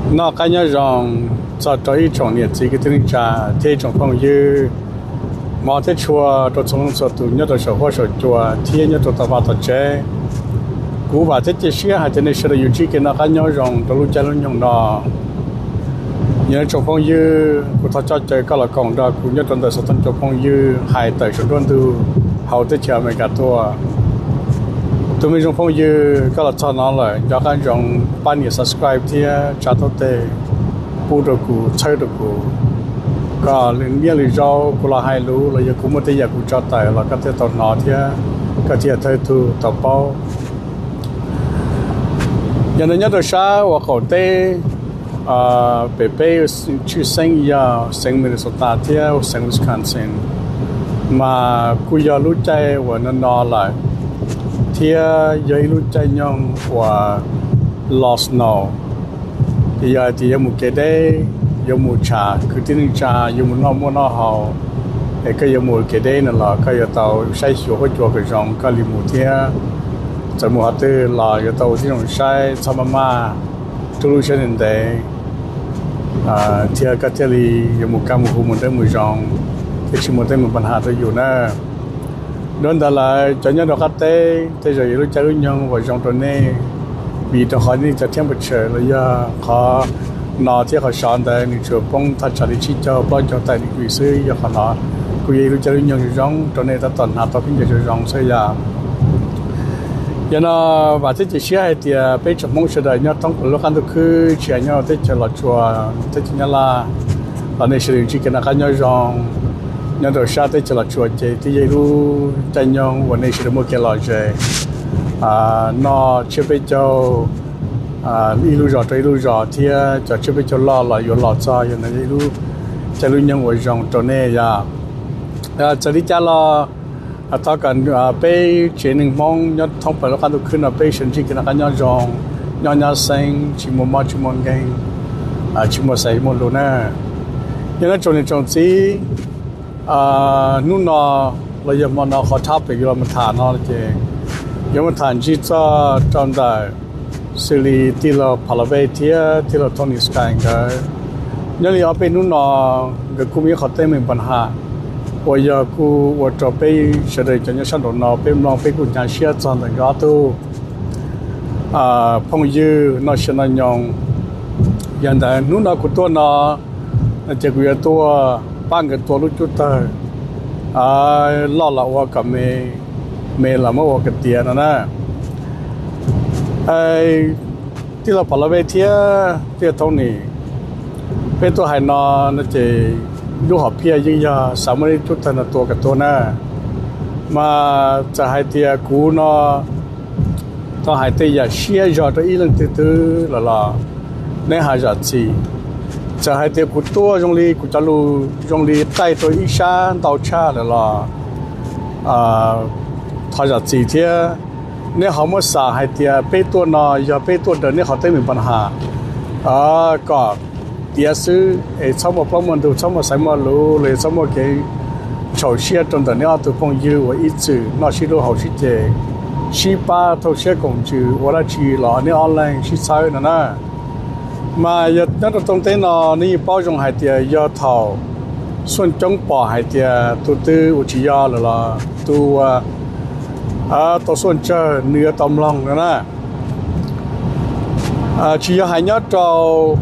Noj qab nyob zoo txog rau ib tsoom niam txiv kwv tij neej tsa thiab ib tsoom phooj ywg, hmov thiab tshua rau txhua leej txhua tus nyob rau saum huab saum cua thiab nyob rau tom vaj tom tsev. Kuv vam thiab cia siab hais tias nej sawv daws yuav ntsib kev noj qab nyob zoo rau lub caij lub nyoog no. Yog nej tsoom phooj ywg, kuv thov coj caw koj los koom nrog kuv nyob rau ntawm xov tooj cov phooj ywg hais tawm saum nruab ntug hauv teb chaws Amelikas tuaj. Tus me zoo phooj ywg, koj los txog no lawm, nco qab ntsoov pab nias subscribe thiab tsa taub teg pub rau kuv, txhawb rau kuv, kom lwm niaj lwm zaus kuv los hais lus los yog kuv muaj tej yam kuv tso tawm los koj thiaj tau hnov thiab koj thiaj thawj tug tau paub. Yog ntawd nyob rau sab uas qaum teb, pem peb tshwj xeeb yog xeev Minnesota thiab xeev Wisconsin, mas kuj yog lub caij uas no no lawm, thiab yog ib lub caij nyoog uas los snow. Ces yog hais tias yuav mus kev deb, yuav mus tsham kwv tij neej tsa, yuav mus noj muaj noj haus, es koj yuav mus kev deb no los koj yuav tau saib xyuas huab cua kom zoo koj li mus thiab. Txawm mus qhov twg los yuav tau ua tib zoo saib txhob maj maj, rub lub siab ntev ntev, thiab koj thiaj li yuav mus kaj mus huv mus dawb mus zoo, thiab tsis muaj teeb meem pab ham rau yus na. Dua ntawd lawm cov nyob rau qab teb, tej zaum yog lub caij lub nyoog uas zoo rau nej, vim rau qhov nej cov thiab npawg tshawm los yog qhov no thiab qhov sov ntawd nws tsuas poob thaj tsam li tsib caug plaub caug taim degree xwb, yog qhov no kuj yog ib lub caij lub nyoog zoo zoo rau nej tab tom hnav tau khaub ncaws zoo zoo xwb yom. Yog no, vam thiab cia siab hais tias peb tsoom Hmoob sawv daws nyob thoob plaws lub qab ntuj khwb, tsis hais nyob rau teb chaws Los Tsuas, teb chaws Nyab Laj, los nej sawv daws ntsib kev noj qab nyob zoo nyob rau sab teb chaws Los Tsuas ces twb yog ib lub caij nyoog uas nej sawv daws muaj kev lom zem noj tsiab peb caug ib lub zos rau ib lub zos thiab cov tsiab peb caug loj los yuav los txog, yog ntawd yog ib lub caij lub nyoog uas zoo rau nej yom. Txawm li cas los thov kom peb tsev neeg Hmoob nyob thoob plaws lub qab ntuj khwb no peb sawv daws ntsib kev noj qab nyob zoo, nyob nyab xeeb, tsis muaj mob tsis muaj nkeeg, tsis muaj xaiv muaj lus na. Yog no tsoom niam tsoom txiv, hnub no los yog hmo no qhov topic yuav los mus tham no ces yuav mus tham ntsig txog rau ntawm xws li tij laug Pha La Vej thiab tij laug Tony Sky nkawd. Nyob li ob peb hnub no nkawd kuj muaj ib qho teeb meem pab ham uas yog kuj ua rau peb sawv daws cov nyob sab nraum no peb mloog peb kuj hnyav siab txog ntawm nkawd ob tug phooj ywg noj sia noj nyoos. Yog ntawd hnub no kuv tuaj no ces kuv yuav tuaj pab nkawd tua lub cub tawg loj los ua kom me, me los muab ua kom tiav no na. Tij laug Pha La Vej thiab tij laug Tony, peb tuaj hais no no ces lub hom phiaj yeej yog xav muab lub cub tawg no tua kom tuag na. Mas txawm hais tias kuv no tau hais tej yam siab zog rau ib leej twg twg lawm los neb ho zam txim. Txawm hais tias kuv tuaj zoo li kuv cov lus zoo li qaij rau ib sab ntau tshaj lawm los thov zam txim thiab. Neb ho muab xam hais tias peb tuaj no yog peb tuaj raws neb qhov teeb meem pab ham kom tiav xwb es txhob muaj plaub muaj ntug, txhob muaj xaiv muaj lus los yog txhob muaj kev txhaum siab rau ntawm neb ob tug phooj ywg uas ib txwm noj sib hlub haus sib ce, sib pab thauj siab koom ntsws ua dab tsi los neb ob leeg sib txhawb no na. Mas yog nyob rau rooj teb no neb yeej paub zoo hais tias yog thaum xuaj coob pom hais tias tus twg ua tsis yog lawm los tus uas tau xuaj tsawg nws yuav tau mloog no na. Tsis yog hais nyob rau,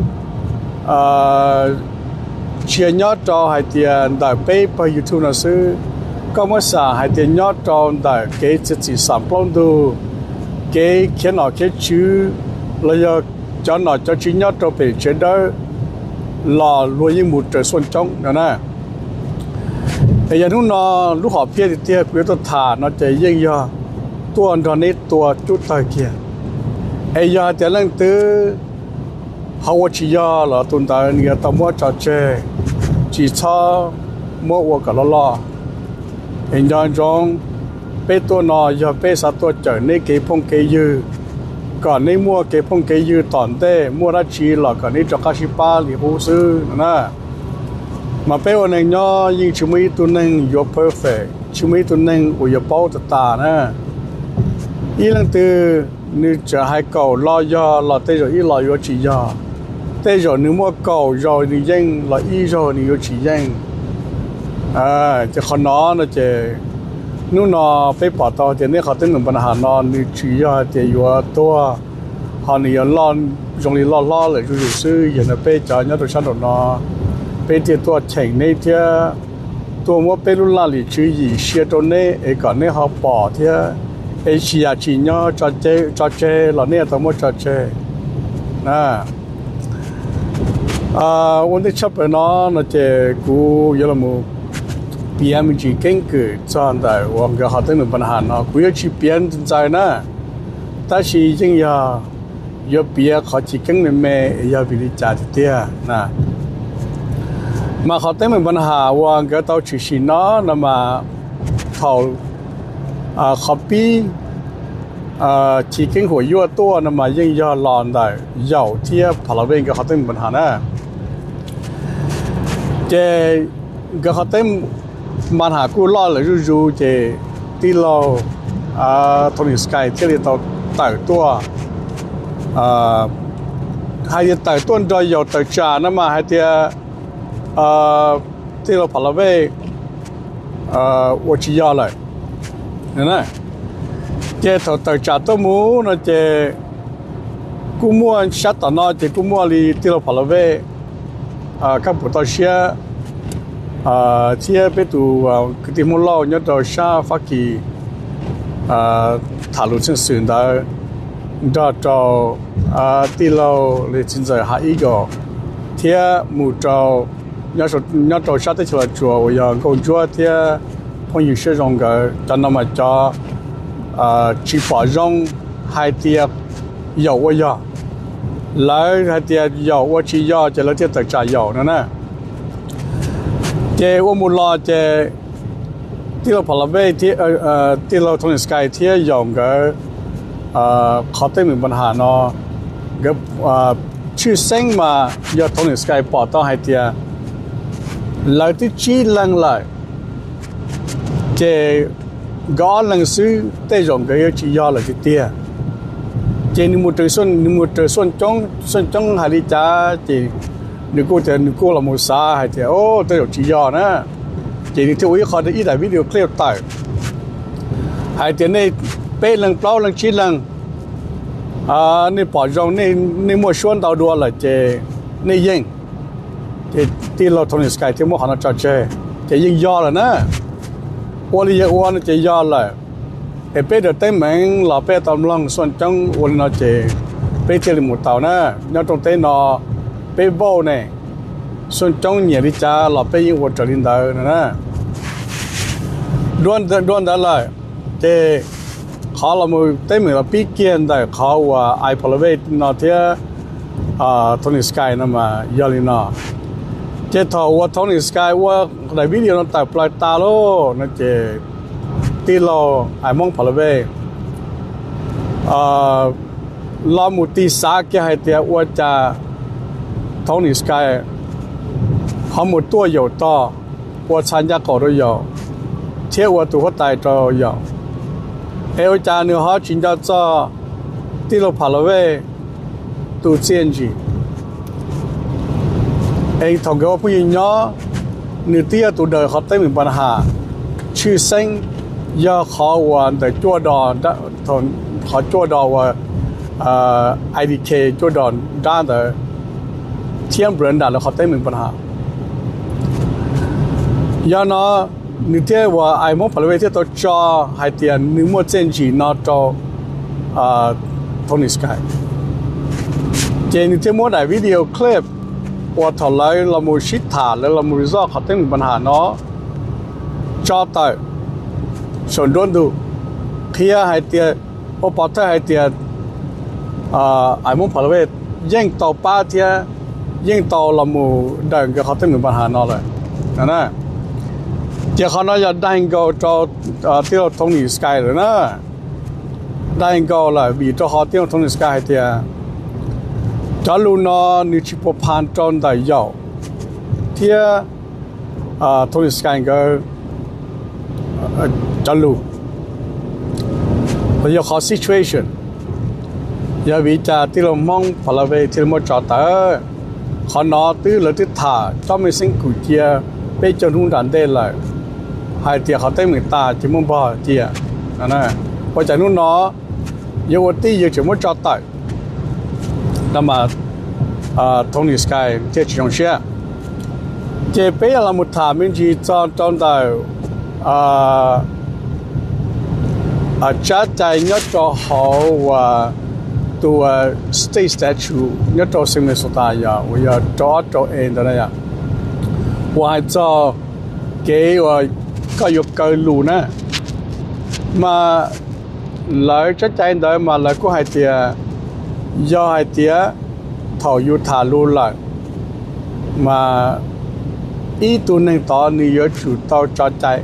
tsis yog nyob rau hais tias ntawm peb pawg YouTube no xwb, koj muab xam hais tias nyob rau ntawm kev txiav txim xam plaub ntug, kev khiav nom khiav tswv los yog cov nom cov tswv nyob rau pem tsev dawb los luag yeej mus raws xuaj coob no na. Es yog hnub no lub hom phiaj tiag tiag kuv yuav tuaj tham no ces yeej yog tuaj nrog neb tua cub tawg kiag. Es yog hais tias leej twg ho ua tsis yog los tus ntawd nws yuav tau muab tso tseg, tsis txhob muab ua kom loj loj. Es nco ntsoov, peb tuaj no yog peb xav tuaj cawm neb kev phooj kev ywg, kom neb muaj kev phooj kev ywg tom ntej, muaj dab tsi los kom neb rov qab sib pab li qub xwb no na. Mas peb ua neeg nyob yeej tsis muaj ib tug neeg yuav perfect, tsis muaj ib tug neeg uas yuav paub tas tas na. Ib leej twg nws txawm hais kaum lo yog los tej zaum ib lo yuav tsis yog. tej zaum nws muaj kaum zaus nws yeej los ib zaug nws yuav tsis yeej. Ces qhov no no ces hnub no peb pom tau tias nej qhov teeb meem npa nhas no nws tsis yog hais tias yuav tuag, ho nws yuav loj zoo li loj hlob lawm zuj zus xwb. Yog no peb cov nyob rau sab nraum no, peb thiaj tuaj cheem neb thiab tuaj muab peb lub laj lim tswv yim sia rau neb es kom neb ho pom thiab, es tsis yam tsis nyob tso tseg los nej tau muab tso tseg. Ua ntej tshaj plaws no no ces kuv yuav los piav me ntsis keeb kwm txog ntawm uas nkawd qhov teeb meem npa nhas no, kuv yuav tsis piav ntxaws na, tab sis yeej yog yuav piav qhov chiv keeb me me es yog vim li cas tiag tiag na. Mas qhov teeb meem npa nhas uas nkawd tau tshwm sim no no mas thaum qhov pib chiv keeb huam yuaj tuaj no mas yeej yog los ntawm Yaum thiab Pha La Vej nkawd qhov teeb meem npa nhas na. Ces nkawd qhov teeb npa nhas kuj loj lawm zuj zus ces tij laug Tony Sky thiaj li tau tawm tuaj, hais tias tawm tuaj nrog Yaum tawm tsam no mas hais tias tij laug Pha La Vej ua tsis yog lawm. Ces thaum tawm tsam tuaj mus no ces kuj muaj sab tom no ces kuj muaj li tij laug Pha La Vej, Kab Pum Toj Siab thiab peb tus kwv tij Hmoob Lauj nyob rau sab Fab Kis tham lus txheej xwm ntawd nrog rau tij laug li txiv ntxawm Ha Ib Kaus thiab mus rau nyob rau sab teb chaws Los Tsuas uas yog Nkauj Ntsuab thiab phooj ywg Siab Zoo nkawd. Cov no mas cov tsis pom zoo hais tias Yaum ua yog. Lawv hais tias Yaum ua tsis yog ces lawv thiaj tawm tsam Yaum no na. Ces ua mus los ces tij laug Pha La Vej, tij laug Tony Sky thiab Yaum nkawd qhov teeb meem npa nhas no, nkawd tshwj xeeb mas yog Tony Sky pom tau hais tias lawv twb tsib leeg lawm, ces nkawd ob leeg xwb tej zaum nkawd yuav tsis yog lawm tiag tiag. Ces nws mus raws Xuaj Coob, Xuaj Coob hais li cas ces nws kuj tias nws kuj los mus xav hais tias o tej zaum tsis yog na. Ces nws thiaj ua ib qho ib daim video clip tawm hais tias nej peb leeg plaub leeg tsib leeg, nej pom zoo, nej muaj suab ntau dua lawm ces nej yeej. Ces tij laug Tony Sky thiaj muab qhov no tso tseg, ces yeej yog lawm na. Ua li yog ua no ces yog lawm. Es peb daws teeb meem los peb tau mloog Xuaj Coob ua li no ces peb thiaj li mus tau na. Nyob rooj teb no peb vauj ne, Xuaj Coob nyiam li cas los peb yeej ua raws li ntawd no na. Dua ntawd lawm, ces qhov los mus teeb meem los pib kiag ntawm qhov uas Ais Pha La Vej no thiab Tony Sky no mas yog li no. Ces thaum uas Tony Sky ua daim video no tawm plaws tas lawm no ces tij laug Ais Hmoob Pha La Vej los mus tig xav kiag hais tias ua cas Tony Sky ho mus tuaj Yaum tog, ua txha ncaj qaum rau Yaum thiab ua tus huab tais rau Yaum, es ua cas nws ho tsis nco txog tij laug Pha La Vej tus txiaj ntsig. Es thaum nkawd ua phooj ywg nyob, nws twb yog tus daws qhov teeb meem npa nhas, tshwj xeeb yog qhov uas ntawm cuaj dos, qhov cuaj dos uas I D K cuaj dos nrab ntawd thiab Brenda lawv qhov teeb meem npa nhas. Yog no nws thiaj uas Ais Hmoob Pha La Vej thiaj tau tso hais tias nws muaj txiaj ntsig no rau Tony Sky. Ces nws thiaj muab daim video clip uas thaum lawv los mus sib tham, lawv los mus resolve qhov teeb meem npa nhas no tso tawm saum nruab ntug, qhia hais tias, ua pov thawj hais tias Ais Hmoob Pha La Vej yeej tau pab thiab yeej tau los mus daws nkawd qhov teeb meem npa nhas no lawm. Ces qhov no yog daig nkaus rau tij laug Tony Sky lawm na. Daig nkaus lawm vim rau qhov tij laug Tony Sky hais tias cov lus no nws tsis pua phas rau ntawm Yaum thiab Tony Sky nkawd cov lus, los yog qhov situation, yog vim cas tij laug Hmoob Pha La Vej thiaj li muab tso tawm. Qhov no twb lawv twb tham cov me xeeb kum cia peb caug hnub nram ntej lawm, hais tias qhov teeb meem tas ces muab npog cia. Ua cas hnub no yog ua tij yawg tseem muab tso tawm no mas Tony Sky thiaj tsis zoo siab. Ces peb yuav los mus tham me ntsis txog rau ntawm tsab cai nyob rau hauv uas tus state statute nyob rau xeev Minnesota yog uas yog rau ob rau e ntawd na yom, uas hais txog kev uas koj yuav kaw lus na. Mas lawv tsab cai ntawd mas lawv kuj hais tias yog hais tias thaum yus tham lus lawm mas ib tug neeg tod nws yuav tsum tau tso cai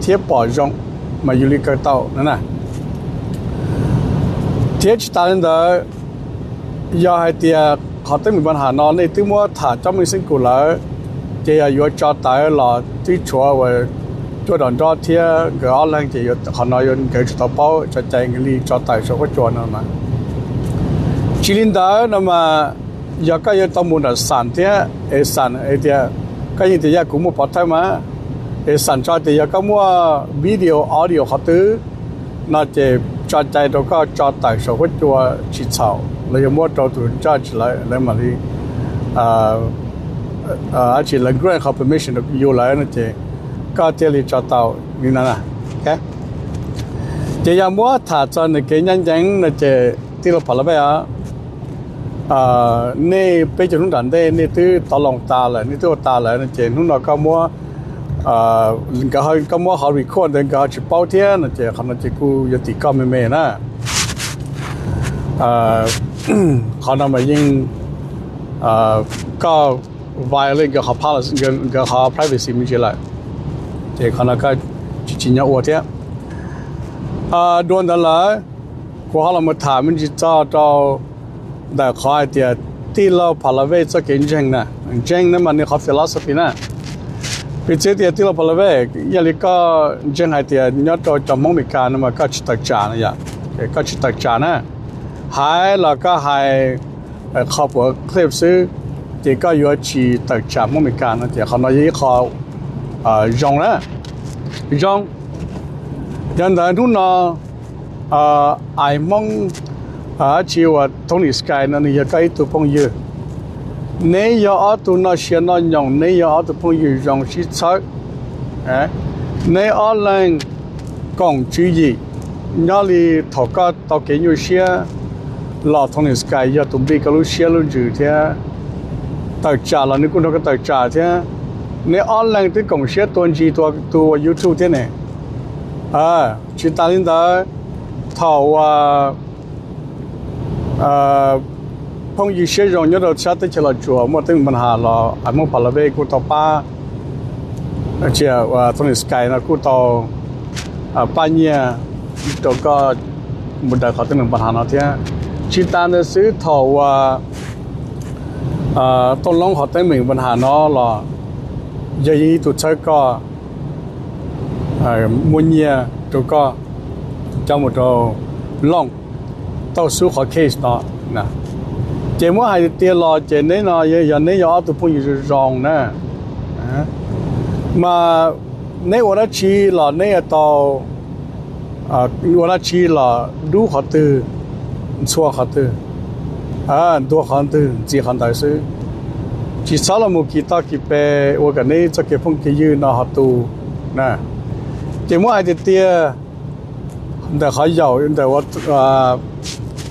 thiab pom zoo mas yus li kaw tau na. Thiab tsis tas li ntawd, yog hais tias qhov teeb meem pab ham no nej twb muab tham cov me xeeb kum lawm, ces yog yuav tso tawm los twb tshuav uas cuaj dom nrob thiab nkawd ob leeg ces qhov no nkawd tsis tau paub tso cai nkawd li tso tawm saum huab cua no mas. Tsis li ntawd no mas yog koj yuav tau mus nram xam thiab es xam hais tias koj yeej tias yog kuv muaj pov thawj mas, es xam tso tias yog koj muaj video audio qhov twg no ces tso cai rau koj tso tawm saum huab cua tsis txhaum los yog muab rau tus judge lawv, lawv mam li tsis lawv grant qhov permission rau yus lawm no ces koj thiaj li tso tau li no. Ces yog muab tham txog nws kev ncaj ncees no ces tij laug Pha La Vej os, nej peb caug hnub nram ntej nej twb tov loo tas lawm, nej twb ua tas lawm no ces hnub no koj muab, koj muab qhov record ntawd nkawd ho tsis paub thiab no ces qhov no ces kuj yuav tim koj me me na. Qhov no mas yeej koj violate nkawd qhov privacy me ntsis lawm, ces qhov no koj tsis tsim nyog ua thiab. Dua ntawd lawm, kuv ho los mus tham me ntsis txog rau ntawm qhov hais tias tij laug Pha La Vej txoj kev ntseeg na, ntseeg na mas nws qhov philosophy na. Piv txwv tias tij laug Pha La Vej, yog li koj ntseeg hais tias nyob rau cov Hmoob Amelikas no mas koj tsis tawm tsam no yom, koj tsis tawm tsam na. Hais los koj hais qhov puav clip xwb, ces koj yuav tsis tawm tsam Hmoob Amelikas no ces qhov no yog ib qho zoo na, zoo. Yog ntawd hnub no ais Hmoob, dab tsi uas Tony Sky no nws yog koj ib tug phooj ywg. Neb yog ob tug noj sia noj nyoos, neb yog ob tug phooj ywg zoo sib txhawb. Neb ob leeg koom tswv yim, nyob li thaum koj tau kev nyuaj siab los Tony Sky yog tus nplij koj lub siab lub ntsws thiab. Tawm tsam los nws kuj nrog koj tawm tsam thiab. Neb ob leeg twb koom siab tua ntsig tua tus ua YouTube thiab ne. Tsis tas li ntawd, thaum uas phooj ywg siab zoo nyob rau sab teb chaws Los Tsuas muaj teeb meem pab ham los ais Hmoob Pha La Vej kuj tau pab, Tony Sky no kuj tau pab nyiaj rau koj mus daws qhov teeb meem pab ham no thiab. Tsis tas ntawd xwb, thaum uas Tooj Loob qhov teeb meem pab ham no los yog yeej ib tug txhawb koj, muaj nyiaj rau koj coj mus rau Looj tau xub qhov case no. Ces muab hais tiag tiag los ces neb no yog neb yog ob tug phooj ywg zoo zoo na, mas neb ua dab tsi los neb yuav tau ua dab tsi los dub qhov twg, ntxhua qhov twg, ntuag qhov twg ntxiv qhov ntawd xwb. Tsis txhob los mus kis toj kis pes ua kom neb txoj kev phooj kev ywg no ho tu na. Ces muab hais tiag tiag, ntawm qhov yaum ntawm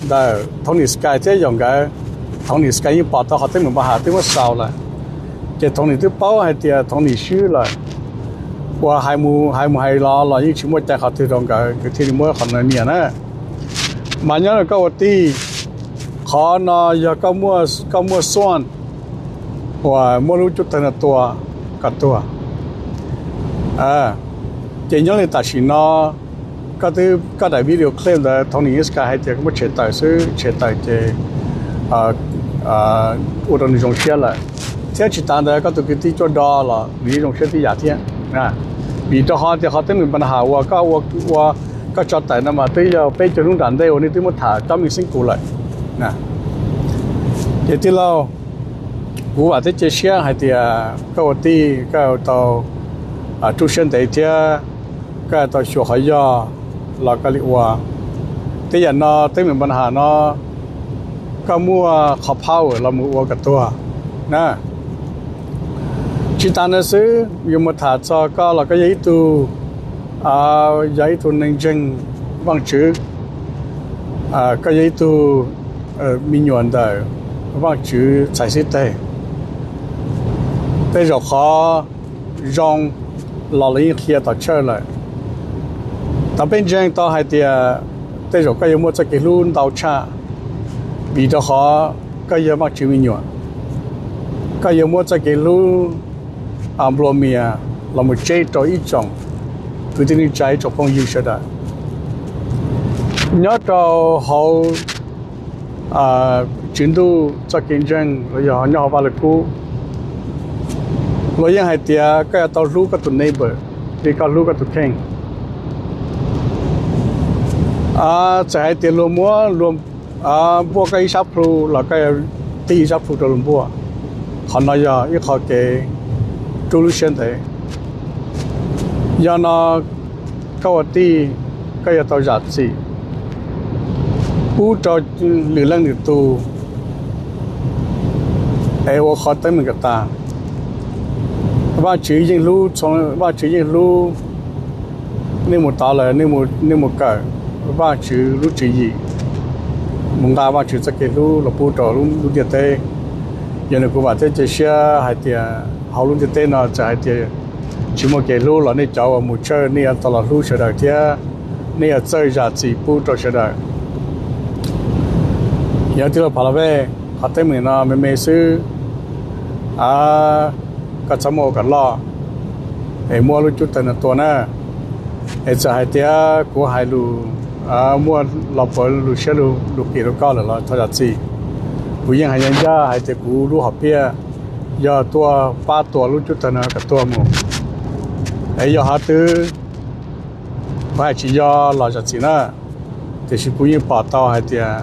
ntawm Tony Sky thiab yaum nkawd, Tony Sky yeej pom tau qhov teeb meem pab ham twb muab xaus lawm. Ces Tony twb paub hais tias Tony swb lawm, uas hais mus hais los los yeej tsis muaj cai qhov twg rau nkawd, nkawd thiaj li muab qhov no nias na. Mas nyob rau koj ua tij, qhov no yog koj muaj suab uas muab lub cub tawg no tua kom tuag. Ces nyob li tam sim no koj twb koj daim video clip ntawd Tony Sky hais tias koj muab tshem tawm xwb, tshem tawm ces ua rau nws zoo siab lawm. Thiab tsis tas ntawd koj tus kwv tij cuaj do los nws yeej zoo siab tib yam thiab. Vim rau qhov tias qhov teeb meem pab ham uas koj ua, koj tso tawm no mas twb yog peb caug hnub nram ntej uas nej twb muab tham cov me xeeb kum lawm. Ces tij laug, Kuv vam thiab cia siab hais tias koj ua tij koj tau rub siab ntev thiab koj tau xyuas qhov yog los koj li ua. Tej yam no teeb meem npa has no koj muaj qhov power los mus ua kom tuag na. Tsis tas ntawd xwb, yuav mus tham txog koj los koj yog ib tug, yog ib tug neeg ntseeg Vaajtswv, koj yog ib tug me nyuam ntawm Vaajtswv txhais xib teg. Tej zaum qhov zoo los lawv yeej qhia tom church lawm. Thaum peb ntseeg tau hais tias tej zaum koj yuav muaj txoj kev hlub ntau tshaj, vim rau qhov koj yog Vaajtswv me nyuam. Koj yuav muab txoj kev hlub nplua mias los mus tseb rau ib tsoom kwv tij neej tsa, ib tsoom phooj ywg sawv daws nyob rau hauv Tswv Ntuj txoj kev ntseeg los yog nyob hauv Vaj Lug Kub. Luag yeej hais tias koj yuav tau hlub koj tus neighbor li koj hlub koj tus kheej. Txawm hais tias luag muab luag npuaj koj ib sab plhu los koj yuav tig ib sab plhu rau luag npuaj. Qhov no yog ib qho kev rub lub siab ntev. Yog no koj ua tij, koj yuav tau zam txim pub rau lwm leej lwm tus es ua qhov teeb meem kom tas. Vaajtswv yeej hlub, Vaajtswv yeej hlub. Nej mus tod lawm, nej mus kawm Vaajtswv lub tswv yim, mus nqa Vaajtswv txoj kev hlub los pub rau lub ntiaj teb. Yog no kuv vam thiab cia siab hais tias hauv lub ntiaj teb no txawm hais tias tsis muaj kev hlub los nej cov uas mus church nej yuav tau los hlub sawv daws thiab nej yuav txawj zam txim pub rau sawv daws. Yog tij laug Pham Las Vej, qhov teeb meem no me me xwb, koj txhob muab ua kom loj es muab lub cub tawg no tua na. Es txawm hais tias kuv hais lus muaj los puav lus siab lus qis rau koj lawm los thov zam txim. Kuv yeej hais ncaj ncaj hais tias kuv lub hom phiaj yog tuaj pab tua lub cub tawg no kom tuag mus. Es yog qhov twg kuv hais tsis yog los zam txim na, tiam sis kuv yeej pom tau hais tias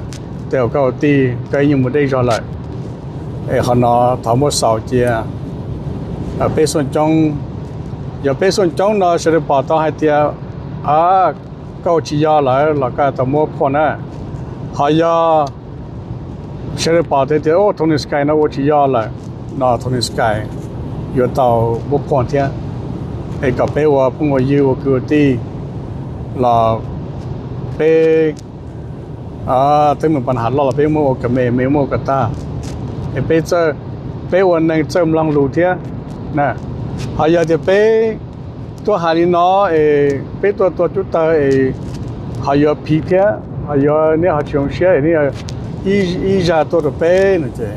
tej zaum koj ua tij koj yeej mus deb zog lawm. Es qhov no thov muab xaus cia peb xuaj coob. Yog peb xuaj coob no sawv daws pom tau hais tias koj ua tsis yog lawm los koj tau muab phuaj na. Ho yog sawv daws pom tias Tony Sky no ua tsis yog lawm no Tony Sky yuav tau muab phuaj thiab. Es kom peb ua phooj ua ywg ua kwv ua tij los peb teeb meem pas has loj los peb muab ua kom me, me muab ua kom tag. Es peb, peb ua neeg txawj mloog lus thiab. Ho yog tias peb tuaj hais li no es peb tuaj tua cub tawg es ho yuav phiv thiab ho yuav neb ho tsis zoo siab es neb ib zag tuaj rau peb no ces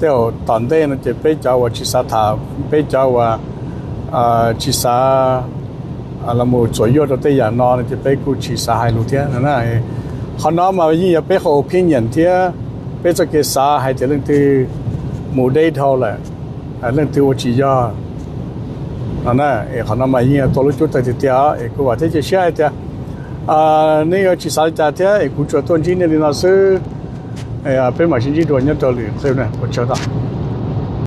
tej zaum tom ntej no ces peb cov uas tsis xav tham, peb cov uas tsis xav los mus txuam yuaj rau tej yam no no ces peb kuj tsis xav hais lus thiab no na. Qhov no mas yeej yog peb qhov opinion thiab peb txoj kev xav hais tias leej twg mus deb dhau lawm, leej twg ua tsis yog no na. Es qhov no mas yeej yog tua lub cub tawg tiag tiag es kuv vam thiab cia siab hais tias nej yuav tsis xav li cas thiab es kuv tsuas tuaj ntsib nej li no xwb. Peb mam sib ntsib dua nyob rau lwm clip na, ua tsaug ntau.